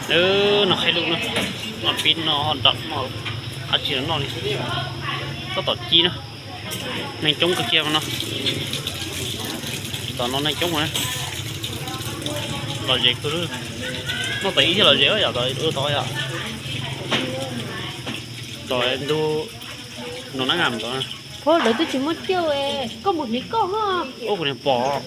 Lawv no khaib lub no, no pib no ho nram no, ab tsi no noj li, tab tom ci na. Neeg coob kawg kiag no. Tom no neeg coob na. Lom zem kawg. Noj tas ib thiaj lom zem yom, tom ub tod yom. Tom ntug no na, ngam tod. Pog, lawv twb tsis muaj cawj, koj mus hliv koj ho. Ub, kuv niag pom.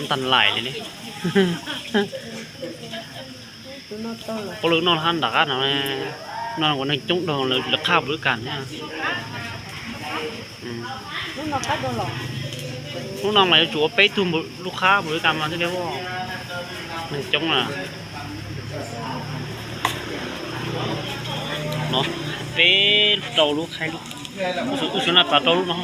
Ntag laim li ne. Pab lwm noj hab nram qab no, no ua neeg coob dhau lawv qhaj npaum li cas thiab. Hnub no mas yuav tsum ua peb tug lub qhab npaum li cas mas thiaj li, neeg coob na. No peb rau lub qhab, ub, xyov na, tas rau lub no.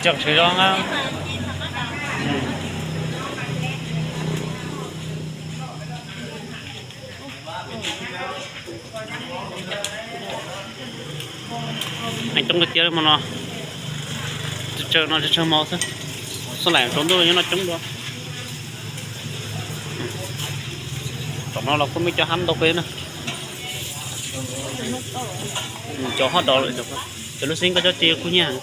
Tseem sawv zoo na. Neeg coob kawg kiag hmo no. Tsawg no tsawg hmo xwb, xab laim tsaus ntuj los nyob no coob dua. Tom no los kuj muaj cov hab ntau kawg na. Cov hab dov lawm, cov lub xib nkoj cov tsi kuj nyiam.